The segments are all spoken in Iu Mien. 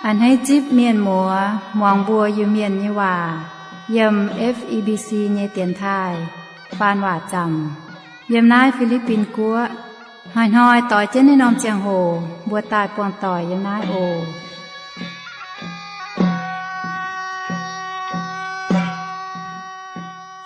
A'hneiv zipv mienh muoz muangx mbuo Iu-Mienh nyei waac yiem F E B C nyei dienx taaih faan waac zaamc yiem naaiv Fi^li^bin Guoqv. Hnoi-hnoi doix jienv naaiv norm ziangh hoc mbuo daaih buangh doic yiem naaiv oc.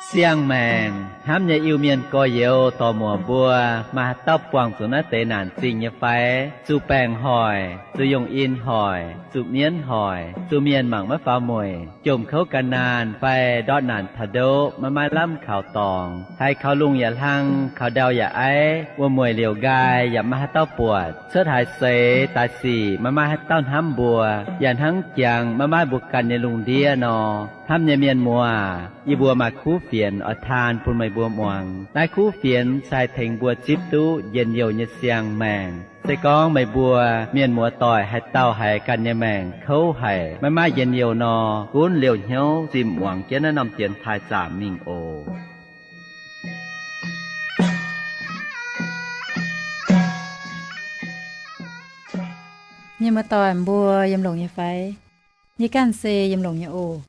Siang-maengc hnamv nyei Iu-Mienh gorx-youz dorc-muoc mbuo, maaih haaix dauh buangh zuqc naaiv deix naanc zingh nyei fai? Zuqc baengc hoic, zuqc yungh in hoic, zuqc mienv hoic, zuqc mienh mangc maiv faaux mueic, jomc kouv gan naanh fai ndortv naanc taux ndoqv maiv maaih lamh kaux dorngx, haiz kaux lungh yaac hlang, kaux ndau yaac aiv, wuom-mueic liouc nqaai yaac maiv maaih haaix dauh buatc, cuotv haaix seix daaih sic maiv maaih haaix dauh hnamv mbuo, yaac hnangv jangx maiv maaih mbuo ganh nyei lungh ndiev nor. Hnamv nyei mienh muoz, yie mbuo maaih kuv fienx oix taan bun meih mbuo muangx. Naaiv kuv fienx se haih tengx mbuo zipv duqv njien-youh nyei siang-maengc. Se gorngv meih mbuo mienh muoz-doic haaix dauh haiz ganh nyei maengc kouv haic, maiv maaih njien-youh nor, gunv liouh hnyouv zimh muangx jienv naaiv norm dienx taaih zaamc mingh oc. Mienh muoz-doic mbuo yiem longx nyei fai? Yie ganh se yiem longx nyei oc.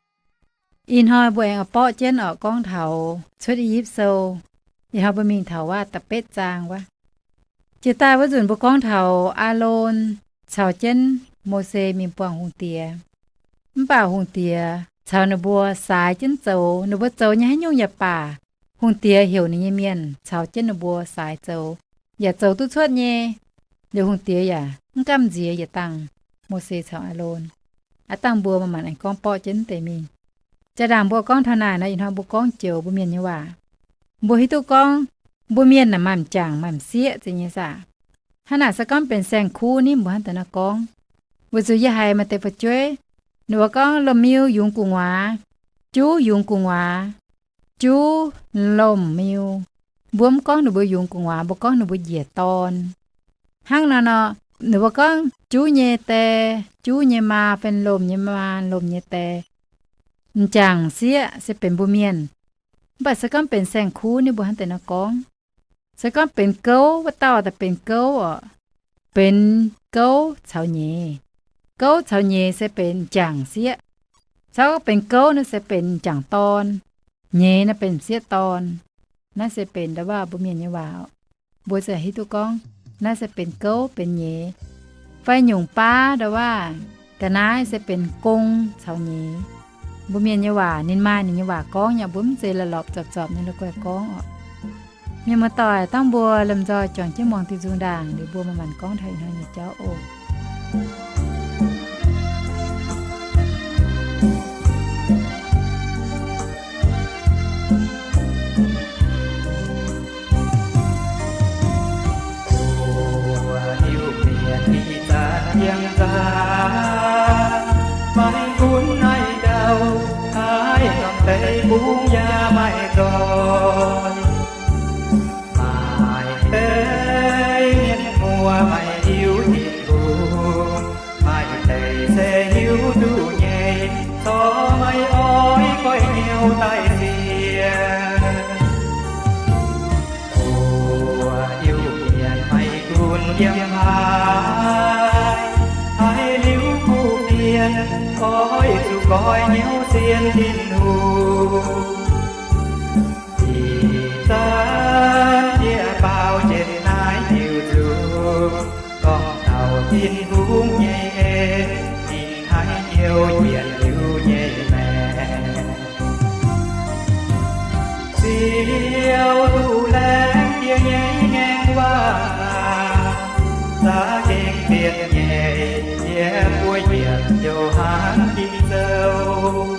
Ih hnoi mbuo aengx oix borqv jienv oc, gorngv taux Cuotv I^yipv Sou. Ih hnoi mbuo mingh taux waac da'betv zaang wuov. Jiex daaih wuov nzunc mbuo gorngv taux Aalon caux jienv Mose mingh buangh hungh diex. Mv baac hungh diex caux ninh mbuo saaix jienv zoux, ninh mbuo zoux nyei haaix nyungc yaac baac, hungh diex heuc ninh nyei mienh caux jienv ninh mbuo saaix zoux, yaac zoux duqv cuotv nyei. Liuz hungh diex yaac mv gamh nziex yietc dangh Mose caux Aalon. Aav dangh mbuo maaih maanc aengx gorngv borqv jienv deix mingh. Jaa-ndaangc mbuo gorngv taux naaic nor, ih hnoi mbuo gorngv joux mbuo mienh nyei waac. Mbuo hiuv duqv gorngv mbuo mienh naaic maaih m'jangc maaih m'sieqv zeiz nyei saah? Hnangv naaic se gorngv benx saeng-kuv ni mbuo hnangv deix nor gorngv. Weic zuqc yie haiz maaih deix fu'jueiv, ninh mbuo gorngv lomh miu yungz gu'nguaaz, juv yungz gu'nguaaz, juv lomh miu. Mbuo mv gorngv ninh mbuo yungz gu'nguaaz, mbuo gorngv ninh mbuo njiec dorn. Hnangv nor nor, ninh mbuo gorngv juv nyei die, juv nyei maa, fai lomh nyei maa, lomh nyei die. M'jangc sieqv se benx mbuo mienh. Mv baac se gorngv benx saeng-kuv ni mbuo hnangv deix nor gorngv. Se gorngv benx gouv, wuov dauh daaih benx gouv oc, benx gouv caux nyeiz. Gouv caux nyeiz se benx m'jangc sieqv. Caux benx gouv naaiv se benx m'jangc dorn, nyeiz naaiv benx m'sieqv dorn. Naaiv se benx ndau waac mbuo mienh nyei waac. Mbuo ziouc hiuv duqv gorngv naaiv se benx gouv benx nyeiz. Fai nyungc baav ndau waac ga'naaiv se benx gong caux nyeiz. Mbuo mienh nyei waac ninh maaih ninh nyei waac gorngv nyei, mbuo mv zeiz la'lorpc zorpc zorpc nyei la'guaih gorngv oc. Mienh muoz-doic, dangh mbuo lomh nzoih juangc jienv muangx diuh nzung ndaangc liuz mbuo maaih maanc gorngv taux ih hnoi nyei jauv oc. Mbuo Iu-Mienh ih zanc yiem nzangc, maiv gunv naaiv ndau, haaix norm deic-bung yaac maiv nzoih. Maaih deix mienh muoz maiv hiuv Tin-Hungh, maaih deix se hiuv duqv nyei, corc maiv oix goiv hnyouv daaih sienx. Mbuo Iu-Mienh maiv gunv yiem haaix, haiz liuz kuv fienx, oix zuqc goiv hnyouv sienx Tin-Hungh. Ih zanc yie baaux jienv naaiv diuc nzung, gorngv taux Tin-Hungh nyei en, ninh haiz hnyouv yietc liuz nyei maengc. Ziouv duqv laengz yie nyei ngaengc waac, za'gengh dienx nyei, yie mbuo yietc youh hnangv Ging-Sou.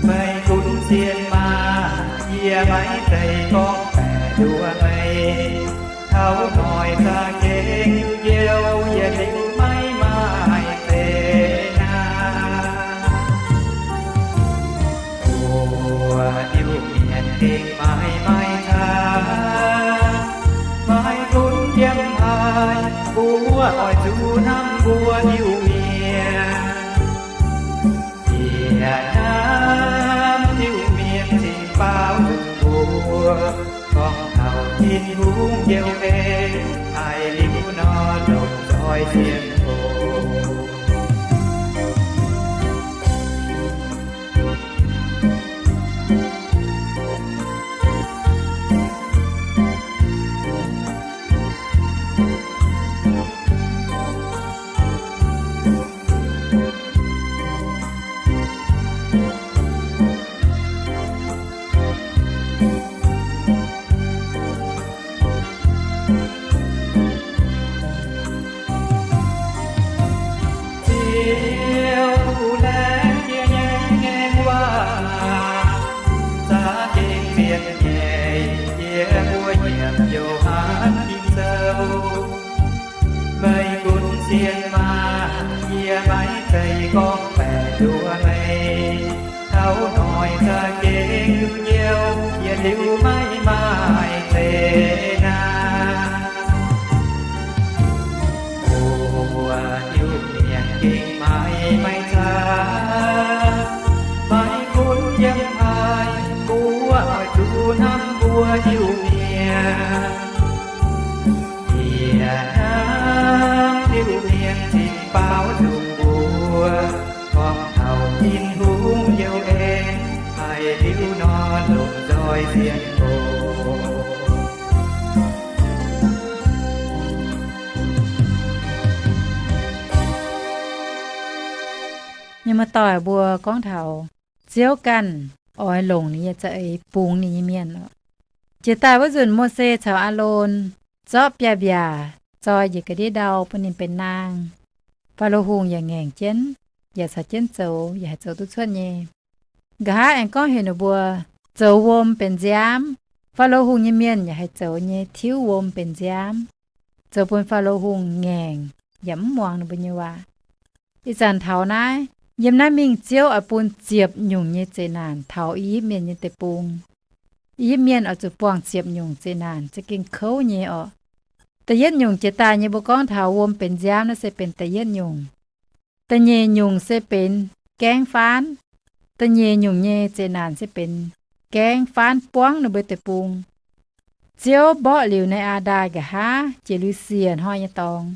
Meih gunv sienx maah! Yie maiv zeiz gorngv baeqc nduov meih. Taux noic za'gengh youh youh, yietc liuz maiv maaih zeix naaic. Mbuo Iu-Mienh gengh maaih maaih caa, maiv gunv yiem haaix, mbuo oix zuqc hnamv mbuo Iu-Mienh. Yie hnamv Iu-Mienh cingx baaux zuqc mbuo, gorngv taux Tin-Hungh njoux en, haiz liuz nor longc nzoih sienx oc. Zien maah! Yie maiv zeiz gorngv baeqc nduov meih. Taux noic za'gengh duqv njoux, yietc liuz maiv maaih zeqc naanc. Mbuo Iu-Mienh gengh maiv maaih caav, maiv gunv yiem haaix guoqv, oix zuqc hnamv mbuo Iu-Mienh. Yie hnamv Iu-Mienh zinh baaux nzung mbuo, gorngv taux Tin-Hungh youh en, haiz liuz nor longc nzoih zien doqc. Mienh muoz-doic mbuo gorngv taux Ziouv ganh oix longc ninh nyei za'eix bungx ninh nyei mienh oc. Jiex daaih wuov nzunc Mose caux Aalon zorqv biaav-mbiaac zoi njiec ga'ndiev ndau bun ninh benx naang. Faalo Hungh yaac ngaengc jienv, yaac caux jienv zoux, yaac haih zoux duqv cuotv nyei. Nqa'haav aengx gorngv heuc ninh mbuo zoux wuom benx nziaamv. Faalo Hungh nyei mienh yaac haih zoux nyei, tiuv wuom benx nziaamv, zoux bun Faalo Hungh ngaengc yaac mv muangx ninh mbuo nyei waac. Ih zanc taux naaiv, yiem naaiv mingh Ziouv oix bun ziepc nyungc nyei zeqc naanc taux I^yipv Mienh nyei deic-bung. I^yipv Mienh oix zuqc buangh ziepc nyungc zeqc naanc, za'gengh kouv nyei orqc. Da'yietv nyungc jiex daaih nyei mbuo gorngv taux wuom benx nziaamv, naaiv se benx da'yietv nyungc. Da'nyeic nyungc se benx gaengv faanv. Da'nyeic nyungc nyei zeqc naanc se benx gaengv faanv buangv ninh mbuo deic-bung. Ziouv mborqv liuz Nai^aa^ndaaih nqa'haav jiex liuz siec hnoi nyei dorngx,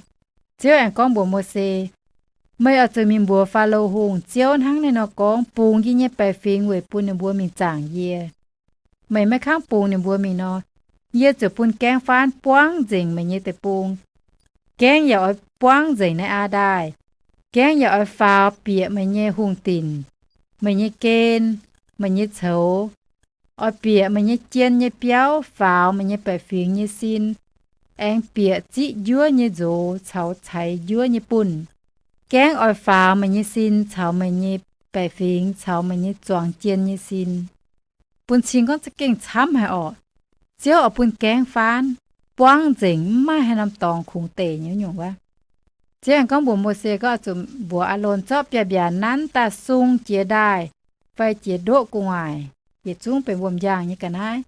Ziouv aengx gorngv mbuox Mose, Meih oix zuqc mingh mbuox Faalo Hungh, Ziouv hnangv naaiv nor gorngv, Bungx yie nyei baeqc fingx weic bun ninh mbuo mingh zaangc yie. Meih maiv kangv bungx ninh mbuo mingh nor, yie ziouc bun gaengv faanv buangv nzengc meih nyei deic-bung. Gaengv yaac oix buangv nzengc Nai^aa^ndaaih. Gaengv yaac oix faaux bieqc meih nyei hungh dinc, meih nyei gen, meih nyei coux. Oix bieqc meih nyei jien nyei biauv, faaux meih nyei baeqc fingx nyei sin, aengx bieqc ziqv njuov nyei nzox caux caix njuov nyei bunh. Gaengv oix faaux meih nyei sin caux meih nyei baeqc fingx caux meih nyei zuangx jien nyei sin. Bun cing gorngv za'gengh camv haic orqc. Ziouv oix bun gaengv faanv buangv nzengc, mv maaih haaix norm dorngx kungx deic nyei nyungc wuov. Ziouv aengx gorngv mbuox Mose gorngv, Oix zuqc mbuox Aalon zorqv biaav-mbiaac nanv daaih sung jiex ndaaih fai jiex ndoqv gu'nguaaic, yietc zungv benx wuom-njaangh nyei ga'naaiv.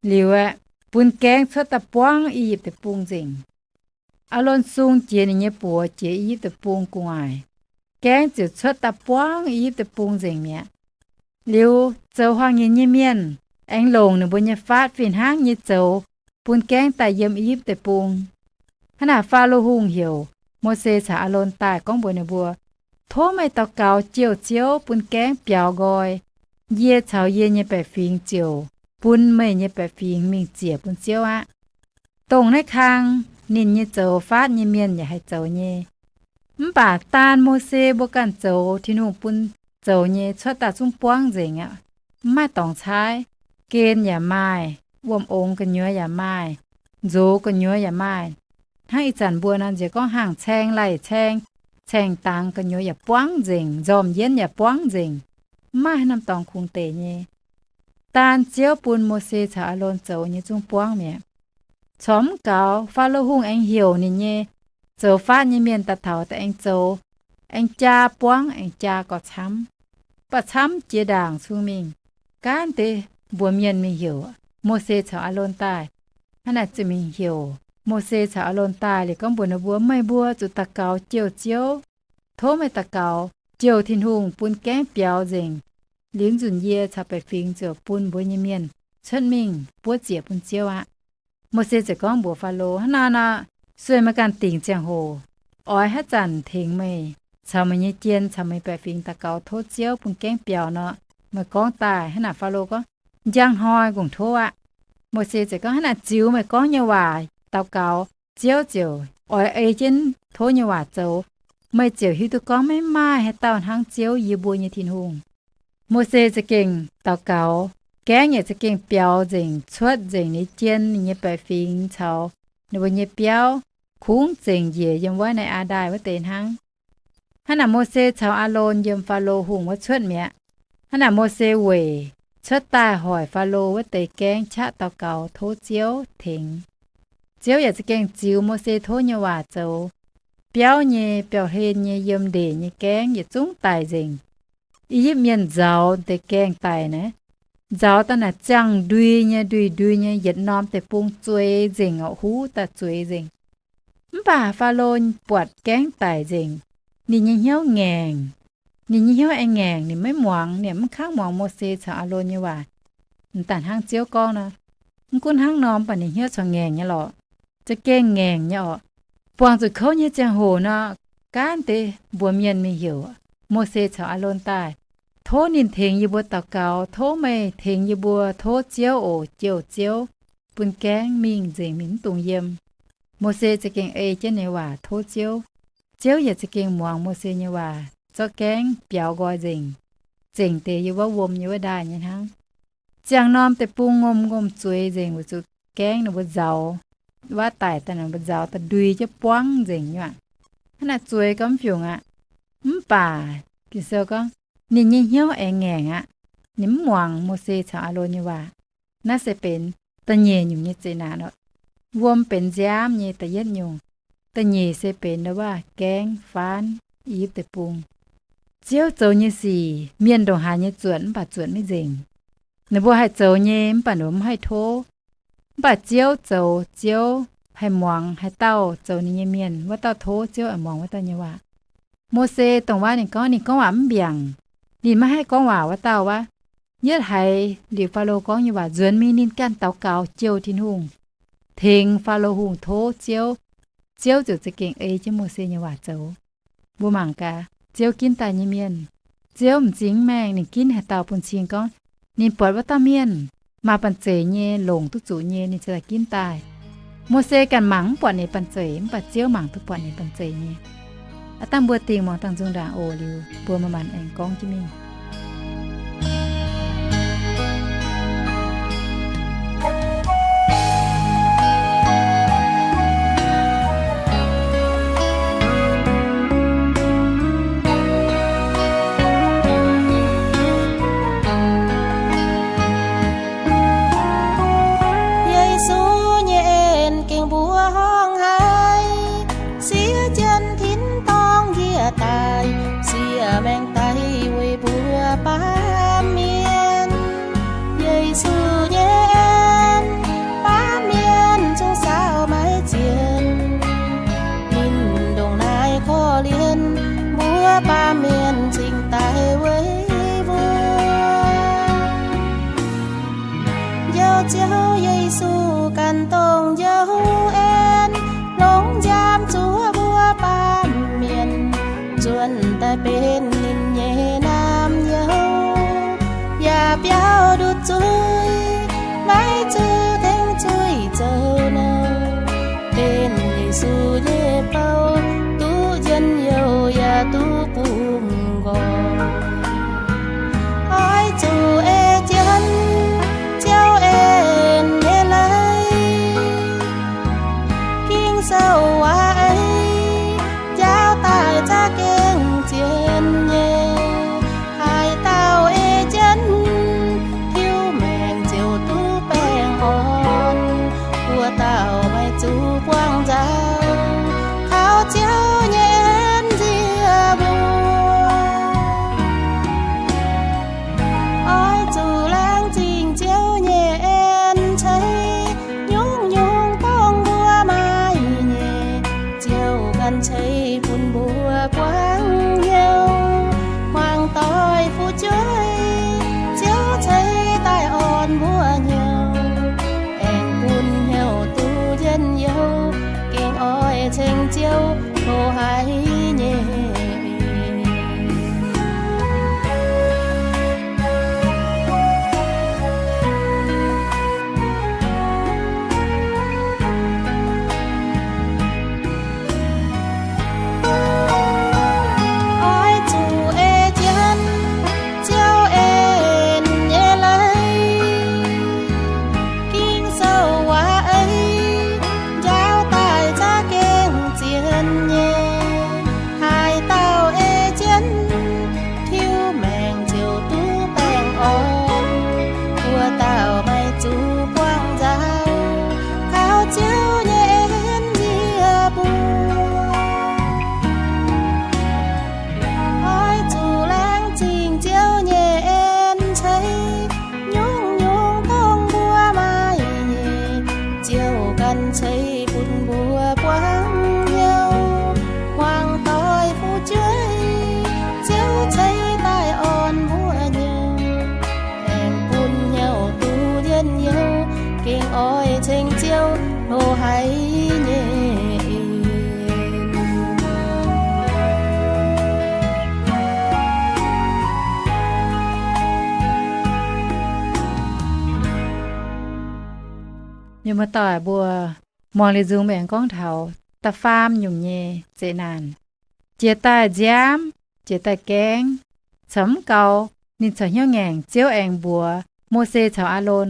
Liuz aeqv, bun gaengv cuotv daaih buangv I^yipv Deic-Bung nzengc. Aalon sung jiex ninh nyei buoz jiex I^yipv Deic-Bung gu'nguaaic, gaengv ziouc cuotv daaih buangv I^yipv Deic-Bung nzengc mi'aqv. Liuz zoux huaang-nyinz nyei mienh aengx longc ninh mbuo nyei faatv fih hnangv nyei zoux bun gaengv daaih yiem I^yipv Deic-Bung. Hnangv naaic Faalo Hungh heuc Mose caux Aalon daaih gorngv mbuox ninh mbuo, Tov meih daux gaux jouh Ziouv bun gaengv biaux nqoi. Yie caux yie nyei baeqc fingx ziouc bun meih nyei baeqc fingx mingh ziec bun Ziouv aqv. Dongh naaiv kang ninh nyei zoux faatv nyei mienh yaac haih zoux nyei. Mv baac daan Mose mbuo ganh zoux Tin-Hungh bun zoux nyei cuotv daaih zungv buangv nzengc aqv. Mv maaih dorngx caaiv, gen yaac maaih, wuom-ongx gu'nyuoz yaac maaih, nzox gu'nyuoz yaac maaih. Hnangv ih zanc mbuo nor nziex gorngv hangh caeng laih caeng, caeng dangx gu'nyuoz yaac buangv nzengc, nzormc yienv yaac buangv nzengc. Mv maaih haaix norm dorngx kungx deic nyei. Daan Ziouv bun Mose caux Aalon zoux nyei zungv buangv mi'aqv. Corc mv gaux, Faalo Hungh aengx heuc ninh nyei zoux faatv nyei mienh daaih taux daaih aengx zoux, aengx jaa buangv, aengx jaa gauh camv. Mv baac camv jiex ndaangc cun-mengh, gaanv deix mbuox mienh mingh heuc Mose caux Aalon daaih. Hnangv naaic ziouc mingh heuc Mose caux Aalon daaih liuz gorngv mbuox ninh mbuo, Meih mbuo zuqc daux gaux jouh Ziouv. Tov meih daux gaux jouh Tin-Hungh bun gaengv biaux nzengc. Liuz nzunc yie caux baeqc fingx ziouc bun mbuo nyei mienh cuotv mingh buov ziec bun Ziouv aqv. Mose ziouc gorngv mbuox Faalo, Hnangv naaic nor, sueih meih ganh dingc ziangh hoc, oix haaix zanc tengx meih caux meih nyei jien caux meih baeqc fingx daux gaux tov Ziouv bun gaengv biaux nor, meih gorngv daaih. Hnangv naaic Faalo gorngv, Njang hnoi kungx tov aqv. Mose ziouc gorngv, Hnangv naaic ziux meih gorngv nyei waac daux gaux, Ziouv ziouc oix ei jienv tov nyei waac zoux. Meih ziouc hiuv duqv gorngv maiv maaih haaix dauh hnangv Ziouv, yie mbuo nyei Tin-Hungh. Mose za'gengh daux gaux, gaengv yaac za'gengh biaux nzengc, cuotv nzengc ninh jien, ninh nyei baeqc fingx caux ninh mbuo nyei biauv, kungx zengc njiec yiem wuov Nai^aa^ndaaih wuov deix hnangv. Hnangv naaic Mose caux Aalon yiem Faalo Hungh wuov cuotv mi'aqv. Hnangv naaic Mose weic cuotv daaih hoic Faalo wuov deix gaengv qaqv daux gaux tov Ziouv tengx. Ziouv yaac za'gengh ziux Mose tov nyei waac zoux. biauv nyei, biauv-hlen nyei, yiem ndeic nyei gaengv yietc zungv daic nzengc. I^yipv Mienh nzauz deix gaengh daic naaiv, nzauz daaih naaic ziangh ndui nyei, ndui ndui nyei, yietc norm deic-bung zueiz nzengc orqc, huv daaih zueiz nzengc. Mv baac Faalo buatc gaengv daic nzengc, ninh nyei hnyouv ngaengc. Ninh nyei hnyouv aengx ngaengc, ninh maiv muangx, ninh mv kangv muangx Mose caux Aalon nyei waac. M'daaih hnangv Ziouv gorngv nor, mv gunv hnangv nor, mv baac ninh hnyouv corc ngaengc nyei lorqc. Za'gengh ngaengc nyei orqc. Buangh zuqc kouv nyei ziangh hoc nor, gaanv deix mbuox mienh mingh heuc Mose caux Aalon daaih, tov ninh tengx yie mbuo daux gaux, tov meih tengx yie mbuo tov Ziouv oc, Ziouv, Ziouv, bun gaengv mingh nzengc, mingh mv dungx yiem. Mose za'gengh ei jienv ninh nyei waac tov Ziouv. Ziouv yaac za'gengh muangx Mose nyei waac, zorqv gaengv biaux nqoi nzengc, zengc deix yiem wuov wuom nyei wuov ndaaih nyei hnangv. Ziangh norm deic-bung ngomh ngomh zueiz nzengc weic zuqc gaengv ninh mbuo nzauz, waav daic daaih ninh mbuo nzauz daaih ndui jienv buangv nzengc nyei aqv. Hnangv naaic zueiz gau mv fiungc aqv. Mv baac Ging-Sou gorngv, ninh nyei hnyouv aengx ngaengc aqv. Ninh mv muangx Mose caux Aalon nyei waac. Naaiv se benx da'nyeic nyungc nyei zeqc naanc oc. Wuom benx nziaamv nyei da'yietv nyungc. Da'nyeic se benx ndau wuov gaengv faanv I^yipv Deic-Bung. Ziouv zoux nyei sic, mienh ndongc haaix nyei zuotc mv baac zuotc maiv nzengc. Ninh mbuo haih zoux nyei mv baac ninh mbuo mv haih tov. Mv baac Ziouv zoux, Ziouv haih muangx haaix dauh zoux ninh nyei mienh, wuov dauh tov, Ziouv oix muangx wuov dauh nyei waac. Mose dongh waac ninh gorngv, ninh gorngv waac mv mbiaangc. Ninh maiv haih gorngv waac wuov dauh wuov. Yietv haiz liuz Faalo gorngv nyei waac nzuonx mingh, ninh ganh daux gaux jouh Tin-Hungh, tengx Faalo Hungh tov Ziouv. Ziouv ziouc za'gengh ei jienv Mose nyei waac zoux. Mbuo mangc gaax, Ziouv ginv daaih nyei mienh, Ziouv m'zing mv maengh, ninh ginv haaix dauh bun cing gorngv, ninh buatc wuov dauh mienh maaih banh zeic nyei, longc duqv zuqc nyei, ninh ziouc ginv daaih. Mose ganh mangc mv buatc ninh banh zeic, mv baac Ziouv mangc duqv buatc ninh banh zeic nyei. Aav dangh mbuo dingh muangx dangh nzung ndaangc oc, liuz mbuo maaih maanc aengx gorngv jienv mingh. Yesu nyei en gengh mbuox horngh haic, siev jienv tin-dorngh njiec daaih, siev maengx daic weic mbuo baamh mienh. Yesu nyei en, baamh mienh zungv saauc maiv zien. Ninh ndongc naaiv korv-lienh mbuo baamh mienh cingx daaih weic mbuo. Njoux Ziouv Yesu ganh dongh njoux en, longc nziaamv zuov mbuo baamh mienh, nzuonx daaih benx ninh nyei naamh nyouz, yaac biaux nduqc zuiz, maiv zuqc tengx zuiz zoux nouh. Benx Yesu nyei bou, duqv njien-youh yaac duqv bungx nqoi. Oix zuqc ei jienv Ziouv en nyei leiz. Ging-Sou waac ei, njaaux daaih za'gengh zien nyei. Haaix dauh ei jienv, tiuv maengc ziouc duqv baengh orn. Wuov dauh maiv zuqc buangh nzauh, taux Ziouv nyei en nzie mbuo. Oix zuqc laengz zingh Ziouv nyei en ceix, nyungc-nyungc dongh mbuo maaih nyei, Ziouv ganh ceix bun mbuo buangv hnyouv. Hmuangx doic fu'jueiv, Ziouv ceix daaih orn mbuo hnyouv, aengx bun hnyouv duqv njien-youh, gengh oix ceng Ziouv hlo haic nyei. Oix zuqc ei jienv Ziouv en nyei leiz. Ging-Sou waac ei, njaaux daaih za'gengh zien Muoz-doic mbuo, muangx liuz nzung mbuo aengx gorngv taux da'faam nyungc nyei zeqc naanc. Jiex daaih nziaamv, jiex daaih gaeng, corc mv gaux, ninh corc hnyouv ngaengc. Ziouv aengx mbuox Mose caux Aalon,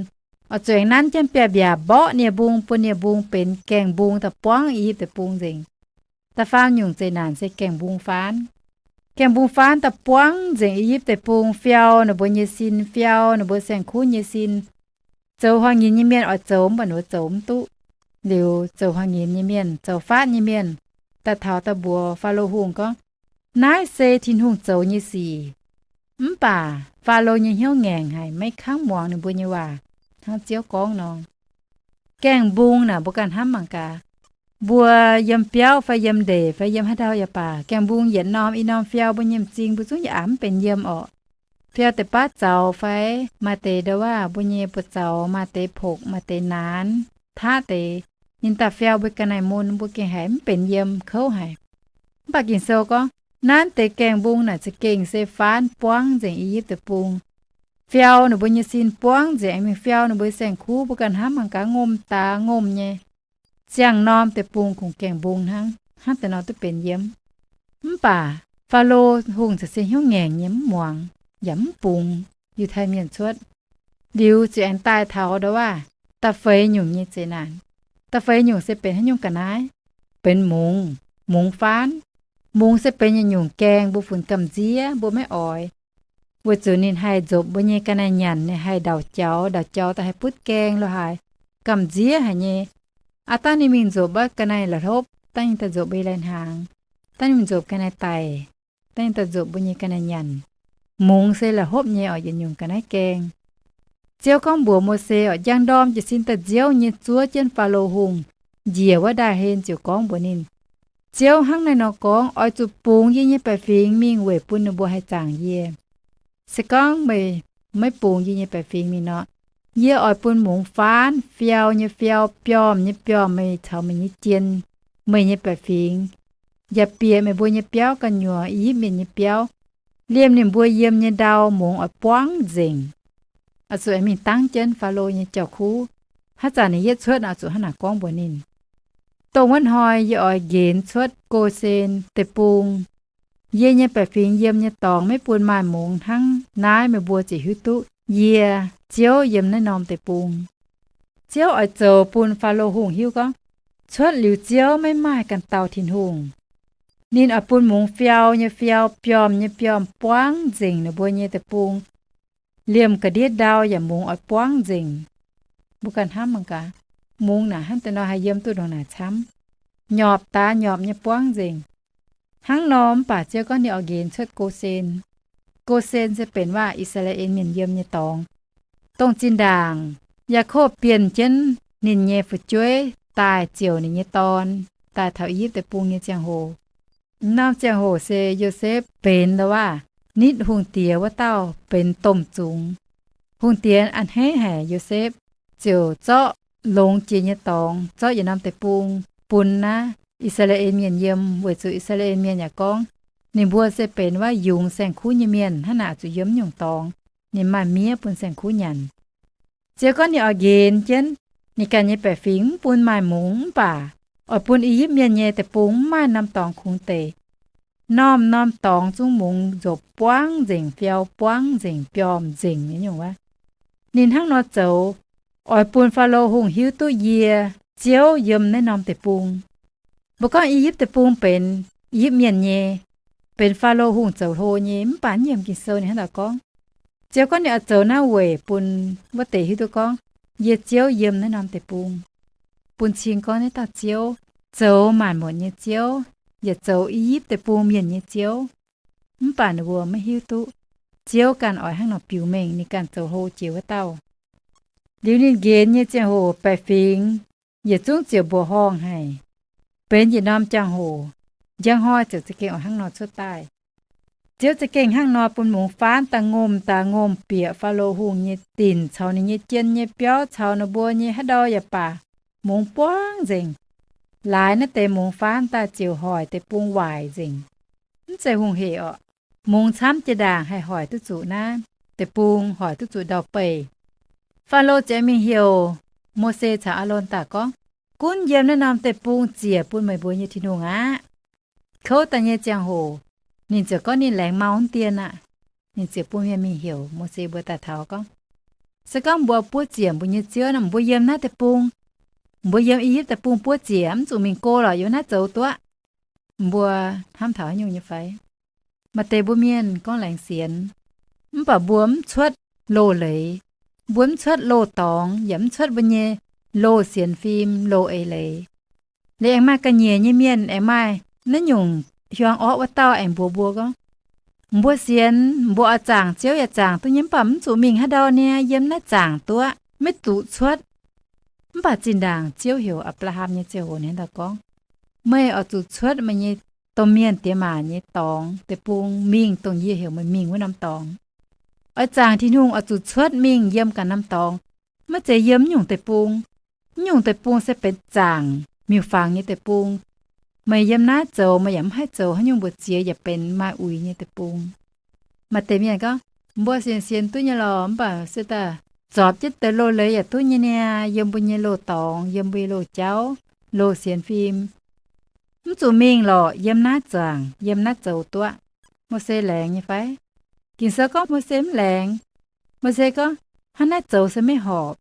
oix zuqc aengx nanv jienv biaav-mbiaac mborqv nie-mbung, bun nie-mbung benx gaengh mbung daaih buangv I^yipv Deic-Bung nzengc. Da'faam nyungc zeqc naanc se gaengh mbung faanv. Gaengh mbung faanv daaih buangv nzengc I^yipv Deic-Bung, fiau ninh mbuo nyei sin, fiau ninh mbuo saeng-kuv nyei sin. Zoux huaang nyinz nyei mienh oix zoux mv baac ninh mbuo zoux mv duqv. Liuz zoux huaang nyinz nyei mienh, zoux faatv nyei mienh daaih taux daaih mbuox Faalo Hungh gorngv, naaiv se Tin-Hungh zoux nyei sic. Mv baac Faalo nyei hnyouv ngaengc haic, maiv kangv muangx ninh mbuo nyei waac, hnangv Ziouv gorngv nor. Gaengh mbung naaic mbuo ganh hnamv mangc gaax. Mbuo yiem biauv fai yiem ndeic fai yiem haaix ndau yaac baac, gaengh mbung yietc norm i norm fiau mbuo nyei m'zing mbuo zungv yaac aqc mv benx yiem orqc. Fiau deix baav zaux fai maaih deix ndau waav mbuo nyei buoz zaux, maaih deix pokc, maaih deix naanx, taqv deix, ninh daaih fiau mbuo ga'naaiv mun, mbuo gengh haiz mv benx yiem, kouv haic. Mv baac Ging-Sou gorngv, nanv deix gaengh mbung naaic za'gengh se faanv buangv nzengc I^yipv Deic-Bung. Fiau ninh mbuo nyei sin buangv nzengc, mingh fiau ninh mbuo saeng-kuv, mbuo ganh hnamv mangc gaax, ngomh daax ngomh nyei. Ziangh norm deic-bung kungx gaengh mbung hnangv, hnangv deix nor duqv benx yiem. Mv baac Faalo Hungh ziouc se hnyouv ngaengc nyei, mv muangx yaac mv bungx Yiutai Mienh cuotv. Liuz ziouc aengx daaih taux ndau waav da'feix nyungc nyei zeqc naanc. Da'feix nyungc se benx haaix nyungc ga'naaiv? Benx mungz, mungz faanv. Mungz se benx yietc nyungc gaengh mbuo funx gamh nziev, mbuo maiv oix. Weic zuqc ninh haih nzopc mbuo nyei ga'naaiv nyanc, ninh haih ndauc jaux, ndauc jaux daaih haih butv gaeng lo haaix, gamh nziev haic nyei. Aav dangh ninh mingh nzopc wuov ga'naaiv la'hlopv, dangh ninh daaih nzopc mbuo nyei lai-hnaangx, dangh ninh mingh nzopc ga'naaiv daic, dangh ninh daaih nzopc mbuo nyei ga'naaiv nyanc. Mungz se la'hlopv nyei oc, yietc nyungc ga'naaiv gaeng. Ziouv gorngv mbuox Mose oc, njang ndorm jiez sin daaih nziouv nyei zuov jienv Faalo Hungh, njiec wuov ndaaih hlen ziouc gorngv mbuox ninh, Ziouv hnangv naaiv nor gorngv, oix zuqc bungx yie nyei baeqc fingx mingh weic bun ninh mbuo haih zaangc yie. Se gorngv meih maiv bungx yie nyei baeqc fingx mingh nor, yie oix bun mungz faanv, fiau nyei fiau, biormh nyei biormh, meih caux meih nyei jien, meih nyei baeqc fingx, yaac bieqc meih mbuo nyei biauv gu'nyuoz, I^yipv Mienh nyei biauv. Liemh ninh mbuo yiem nyei ndau mungz oix buangv nzengc. Oix zuqc aengx mingh dangv jienv Faalo nyei jauv-kuv. Haaix zanc ninh yietv cuotv, oix zuqc hnangv naaic gorngv mbuox ninh. Dongh wuov hnoi yie oix nqenx cuotv Go^sen Deic-Bung. Yie nyei baeqc fingx yiem nyei dorngx maiv bun maaih mungz hnangv naaiv, meih mbuo ziouc hiuv duqv yie, Ziouv, yiem naaiv norm deic-bung. Ziouv oix zoux bun Faalo Hungh hiuv gorngv, cuotv liuz Ziouv maiv maaih ganh dauh Tin-Hungh. Ninh oix bun mungz fiau nyei fiau, biormh nyei biormh buangv nzengc ninh mbuo nyei deic-bung. Liemh ga'ndiev ndau yaac mungz oix buangv nzengc. Mbuo ganh hnamv mangc gaax, mungz naaic hnangv deix nor haih yiem duqv ndongc naaic camv. Nyorpc daax nyorpc nyei buangv nzengc. Hnangv nor mv baac Ziouv gorngv ninh oix nqenx cuotv Go^sen. Go^sen se benx waac I^saa^laa^en Mienh yiem nyei dorngx. Dongh zinh ndaangc Yaakopv bienh jienv ninh nyei fu'jueiv daaih ziouc ninh nyei dorn daaih taux I^yipv Deic-Bung nyei ziangh hoc, norm ziangh hoc se Yosepv benx ndo waac nitv hungh diex wuov dauh benx domh zungx. Hungh diex a'hneiv haic Yosepv, ziouc zorqv longx jiex nyei dorngx, zorqv yietc norm deic-bung bun naaiv I^saa^laa^en Mienh yiem, weic zuqc I^saa^laa^en Mienh yaac gorngv ninh mbuo se benx waac yungz saeng-kuv nyei mienh, hnangv naaic zuqc yiem nyungc dorngx ninh maaih miev bun saeng-kuv nyanc. Ziouv gorngv ninh oix nqenx jienv ninh ganh nyei baeqc fingx, mv bun maaih mungz, mv baac oix bun I^yipv Mienh nyei deic-bung mv maaih norm dorngx kungx deic. Norm-norm dorngx zungv mungz nzopc buangv nzengc, fiau buangv nzengc, biormh nzengc nyei nyungc wuov. Ninh hnangv nor zoux, oix bun Faalo Hungh hiuv duqv yie, Ziouv, yiem naaiv norm deic-bung. Mbuo gorngv I^yipv Deic-Bung benx I^yipv Mienh nyei, benx Faalo Hungh zoux hlo nyei, mv baac nyiemc Ging-Sou ninh hnangv naaic gorngv. Ziouv gorngv ninh oix zoux naaiv weic bun wuov deix hiuv duqv gorngv, yie Ziouv yiem naaiv norm deic-bung. Bun cing gorngv naaiv dauh Ziouv zoux maanc muotc nyei Ziouv, yaac zoux I^yipv Deic-Bung mienh nyei Ziouv. Mv baac ninh mbuo maiv hiuv duqv Ziouv ganh oix hnangv nor biux mengh ninh ganh zoux hlo jiex wuov dauh. Liuz ninh nqenx nyei ziangh hoc baeqc fingx yietc zungv ziouc mbuoqc horngh haic. Benx yietc norm ziangh hoc, njang hnoi ziouc za'gengh oix hnangv nor cuotv daaih. Ziouv za'gengh hnangv nor bun mungz faanv daaih ngomh daaih ngomh bieqc Faalo Hungh nyei dinc caux ninh nyei jien nyei biauv caux ninh mbuo nyei haaix ndau yaac baac, mungz buangv nzengc. Laaix naaiv deix mungz faanv daaih ziouc hoic deic-bung waaic nzengc. Mv zeiz hungh hec orqc. Mungz camv jiex ndaangc haih hoic duqv zuqc naaiv deic-bung, hoic duqv zuqc ndau-beih. Faalo ziouc mingh heuc Mose caux Aalon daaih gorngv, Gunv yiem naaiv norm deic-bung ziec bun meih mbuo nyei Tin-Hungh aqv. Kouv daaih nyei ziangh hoc, ninh ziouc gorngv ninh laengz mau wuov dien aqv. Ninh ziouc bun mienh mingh heuc Mose mbuo daaih taux gorngv, Se gorngv mbuo buov ziec mbuo nyei Ziouv nor, mbuo yiem naaiv deic-bung, mbuo yiem I^yipv Deic-Bung buov ziec, mv zuqc mingh go lorqc, yiem naaiv zoux duqv. Mbuo hnamv taux haaix nyungc nyei fai? Maaih deix mbuo mienh gorngv laengz sienx, mv baac mbuo mv cuotv loz-leiz, mbuo mv cuotv loz-dorngx, yaac mv cuotv mbuo nyei loz-sienx fim, loz-eix leiz. Liuz aengx maaih ga'nyiec nyei mienh, aengx maaih naaiv nyungc hiuang orqv wuov dauh aengx mbuox mbuo gorngv, Mbuo sienx, mbuo oix zaangc Ziouv yaac zaangc duqv nyei, mv baac mv zuqc mingh haaix ndau nyei, yiem naaiv zaangc duqv, maiv zuqc cuotv. Mv baac zinh ndaangc Ziouv heuc Apc^laa^ham nyei ziangh hoc ninh daaih gorngv, Meih oix zuqc cuotv meih nyei domh mienh diex maac nyei dorngx deic-bung mingh dongh yie heuc meih mingh wuov norm dorngx. Oix zaangc Tin-Hungh oix zuqc cuotv mingh yiem ganh norm dorngx, maiv zeiz yiem mv nyungc deic-bung. Mv nyungc deic-bung se benx zaangc miuc-fangx nyei deic-bung. Meih yiem naaiv zoux, meih yaac mv haih zoux haaix nyungc mbuoqc ziex, yaac benx maaih uix nyei deic-bung. Maaih deix mienh gorngv, Mbuo sienx sienx duqv nyei lorqc, mv baac se daaih zorpc jienv deix loz-leiz yaac duqv nyei niaa, yiem mbuo nyei loz-dorngx, yiem mbuo nyei loz-jauv, loz-sienx fim. Mv zuqc mingh lorqc, yiem naaiv zaangc, yiem naaiv zoux duqv. Mose laengz nyei fai? Ging-Sou gorngv Mose mv laengz. Mose gorngv, Hnangv naaiv zoux se maiv horpc.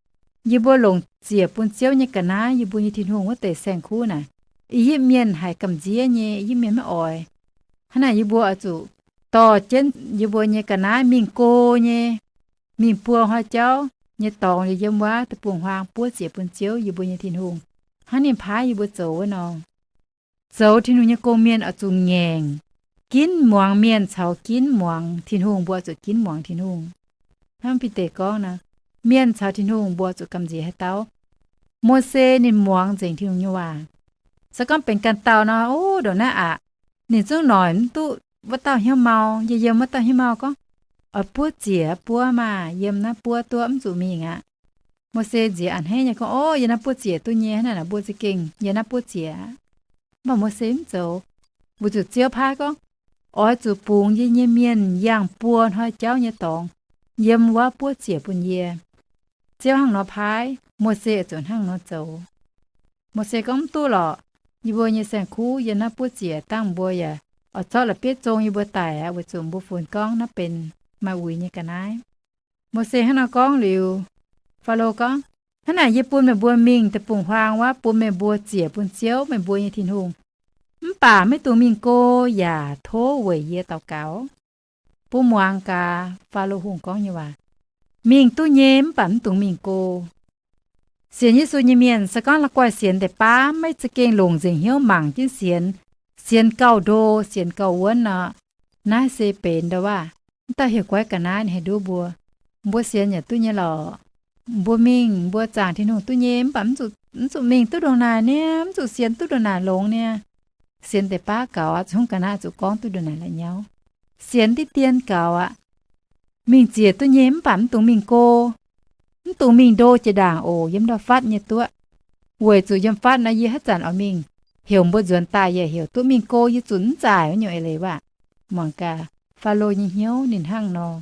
Yie mbuo longc ziec bun Ziouv nyei ga'naaiv, yie mbuo nyei Tin-Hungh wuov deix saeng-kuv naaic, I^yipv Mienh haiz gamh nziev nyei, I^yipv Mienh maiv oix. Hnangv naaic yie mbuo oix zuqc dorh jienv yie mbuo nyei ga'naaiv mingh go nyei, mingh buo hnoi jauv nyei dorngx liuz yiem wuov deic-bung-huaang buov ziec bun Ziouv, yie mbuo nyei Tin-Hungh, hnangv ninh paaiv yie mbuo zoux wuov nor. Zoux Tin-Hungh nyei gong-mienh oix zuqc ngaengc. Ginv muangx mienh caux ginv muangx Tin-Hungh, mbuo oix zuqc ginv muangx Tin-Hungh. Hnangv Bide gorngv nor, mienh caux Tin-Hungh mbuo zuqc gamh nziex haaix dauh. Mose ninh muangx nzengc Tin-Hungh nyei waac. Se gorngv benx ganh dauh nor, o, ndongc naaiv aqc, ninh zungv noic mv duqv wuov dauh hnyouv mau, yie yiem wuov dauh hnyouv mau gorngv, Oix buov ziec buov maah, yiem naaiv buov duqv, mv zuqc mingh aqv. Mose nziex a'hneiv nyei gorngv, O, yiem naaiv buov ziec duqv nyei, hnangv naaic mbuo za'gengh yiem naaiv buov ziec aqv. Mv baac Mose mv zoux, weic zuqc Ziouv paaiv gorngv, Oix zuqc bungx yie nyei mienh yangh buo hnoi jauv nyei dorngx yiem wuov buov ziec bun yie. Ziouv hnangv nor paaiv, Mose oix zuqc hnangv nor zoux. Mose gorngv, Mv duqv lorqc. Yie mbuo nyei saeng-kuv yiem naaiv buov ziec dangh, mbuo yaac oix zorqv la'bieiv zong yie mbuo daic aqv, weic zuqc mbuo funx gorngv naaiv benx maaih uix nyei ga'naaiv. Mose hnangv nor gorngv liuz, Faalo gorngv, Hnangv naaic yie bun meih mbuo mingh deic-bung-huaang wuov, bun meih mbuo ziec bun Ziouv, meih mbuo nyei Tin-Hungh. Mv baac maiv dungx mingh go yaac tov weic yie daux gaux. Bun muangx gaax Faalo Hungh gorngv nyei waac. Mingh duqv nyei mv baac mv dungx mingh go. Sienx Yesu nyei mienh se gorngv la'guaih sienx deix baav maiv za'gengh longc nzengc hnyouv mangc jienv sienx, sienx gauh ndo, sienx gauh wuonv nor, naaiv se benx ndau waac. Mv dauh heuc goiv ga'naaiv ninh haih nduov mbuo. Mbuo sienx yaac duqv nyei lorqc. Mbuo mingh, mbuo zaangc Tin-Hungh duqv nyei, mv baac mv zuqc mingh duqv ndongc naaic niaa, mv zuqc sienx duqv ndongc naaic longx niaa. Sienx deix baav gaux aqv, zuqc hungv ga'naaiv zuqc gorngv duqv ndongc naaic la'nyauv. Sienx diqv dien gaux aqv. Mingh ziec duqv nyei mv baac mv dungx mingh go. Mv dungx mingh ndo jiex ndaangc oc, yiem ndau-fatv nyei duqv. Weic zuqc yiem fatv nor yie haaix zanc oix mingh, heuc mbuo nzuonx daaih yaac heuc duqv mingh go, yie zunc mv zaaic wuov nyungc eix leiz waac. Mangc gaax, Faalo nyei hnyouv ninh hnangv nor.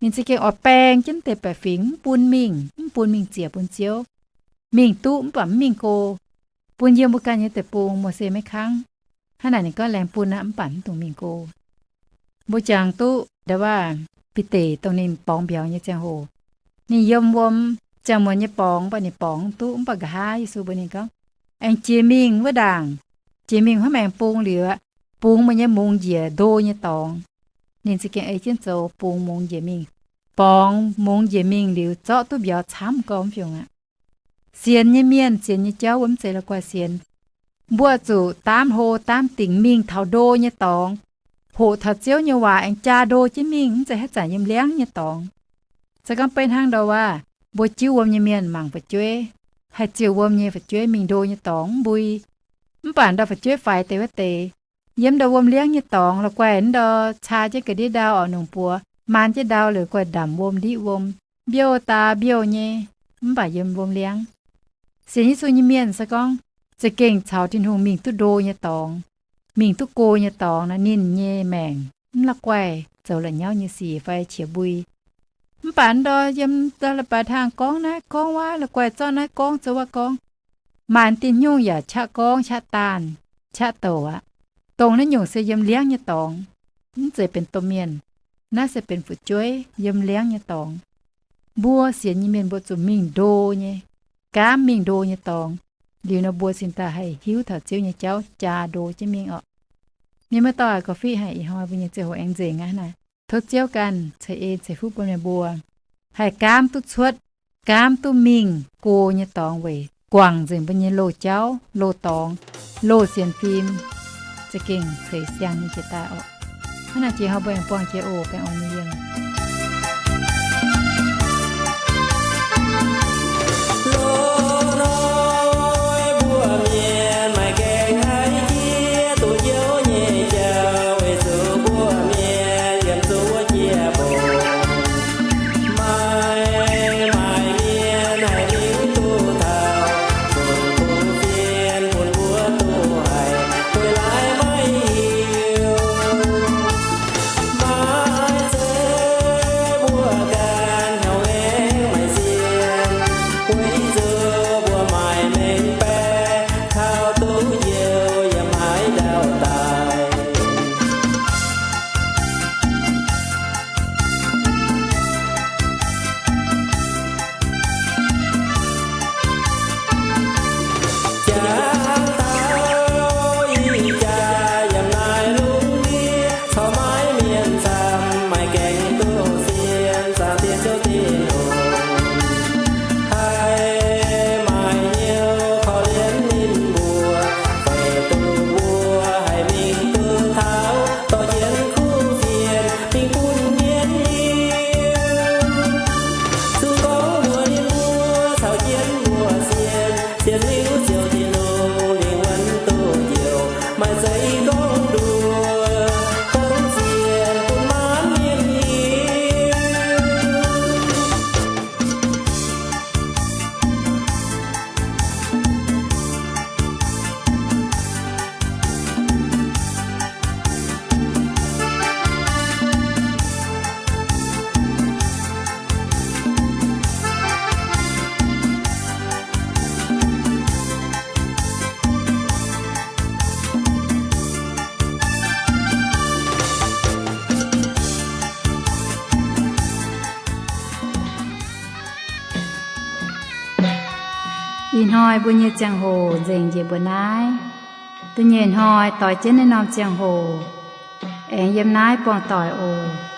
Ninh za'gengh oix baeng jienv deix baeqc fingx mv bun mingh, mv bun mingh ziec bun Ziouv. Mingh duqv mv baac mv mingh go. Bun yiem mbuo ganh nyei deic-bung, Mose maiv kangv. Hnangv naaic ninh gorngv laengz bun aqv, mv baac mv dungx mingh go. Mbuo jangx duqv nda'waac Bide dongh ninh borngz mbiauz nyei ziangh hoc, ninh yiem wuom ziangh muonz nyei borngz, mv baac ninh borngz mv duqv. Mv baac nqa'haav Yesu mbuox ninh gorngv, Aengx jiex mingh wuov ndaangc, jiex mingh hnangv maengx bung liuz aqv, bungx meih nyei mungz njiec ndo nyei dorngx. Ninh za'gengh ei jienv zoux, bungx mungz njiec mingh. Borngz mungz njiec mingh liuz zorqv duqv mbiauz camv gormx fiungc aqv. Sienx nyei mienh, sienx nyei jauv wuov mv zeiz la'guaih sienx. Mbuo zuqc daamv hlo daamv dingc mingh taux ndo nyei dorngx, hoqc taux Ziouv nyei waac aengx jaa ndo jienv mingh, mv zeiz haaix zanc yiem liangv nyei dorngx. Se gorngv beiv hnangv ndau waac, mbuo jiuv wuom nyei mienh mangc fu'jueiv, haih ziouc wuom nyei fu'jueiv mingh ndo nyei dorngx mv mbui. Mv baac ndau fu'jueiv faix deix wuov deix, yiem ndau wuom liangv nyei dorngx, la'guaih ndau caa jienv ga'ndiev ndau oc, nungx buoz maan jienv ndau liuz guaih ndamc wuom ndiqv wuom, mbiouh daax mbiouh nyei, mv baac yiem wuom liangv. Sienx Yesu nyei mienh se gorngv za'gengh caux Tin-Hungh mingh duqv ndo nyei dorngx, mingh duqv go nyei dorngx nor, ninh nyei maengc mv la'guaih zoux la'nyauv nyei sic fai qiex mbui. Mv baac ndor yiem da'baix hnaangx gorngv naaiv gorngv wuov, la'guaih zorqv naaiv gorngv zoux wuov gorngv, maaih diuh nyungc yaac qaqv gorngv, qaqv daanh, qaqv douc aqv. Dongh naaiv nyungc se yiem liangv nyei dorngx, mv zeiz benx domh mienh. Naaiv se benx fu'jueiv yiem liangv nyei dorngx. Mbuo sienx nyei mienh mbuo zuqc mingh ndo nyei, gaamv mingh ndo nyei dorngx. Liuz nor mbuo cingx daaih haih hiuv taux Ziouv nyei jauv jaa ndo jienv mingh orqc. Mienh muoz-doic, gorngv fih haic ih hnoi mbuo nyei ziangh hoc aengx nzengc aqv naaic. Tov Ziouv ganh ceix en ceix fuqv bun meih mbuo, haih gaamv duqv cuotv, gaamv duqv mingh go nyei dorngx weic guangc nzengc mbuo nyei loz-jauv, loz-dorngx, loz-sienx fim, za'gengh ceix siang nyei jiex daaih orqc. Hnangv naaic jiex hnoi mbuo aengx buangh jiex oc. Baengh orn nyei yiem. Mbuo mienh maaih gaengh haiz jiex duqv Ziouv nyei jauv, weic zuqc mbuo mienh yiem zuqc wuov jiex mbuo. Maaih, maaih mienh haih mingh duqv taux, zuqc kungx zien bun mbuo duqv haiz, weic laaix maiv hiuv. Maaih zeiz mbuo ganh hnyouv aengx maaih zien, weic zuqc mbuo maaih mengh baeqc taux duqv njoux yaac maiv ndau daaih. Jangx taux ih jaax yiem naaiv lungh ndiev, corc maiv mienh camv maaih gaengh duqv sienx, zaangc Diex Ziouv Tin-Hungh. Haih maaih hnyouv korv-lienh ninh mbuo, feix duqv mbuo haih mingh duqv taux, dorh jienv kuv fienx mingh bun mienh hiuv. Zuqc gorngv mbuox ninh mbuo caux jienv mbuo sienx, sienx liuz Ziouv Tin-Hungh lingc wuonv duqv njoux, maaih zeiz gorngv nduov, gorngv ziex bun maanc mienh hiuv. Ih hnoi mbuo nyei ziangh hoc nzengc njiec mbuo naaiv. Da'nyeic hnoi doix jienv naaiv norm ziangh hoc aengx yiem naaiv buangh doic oc.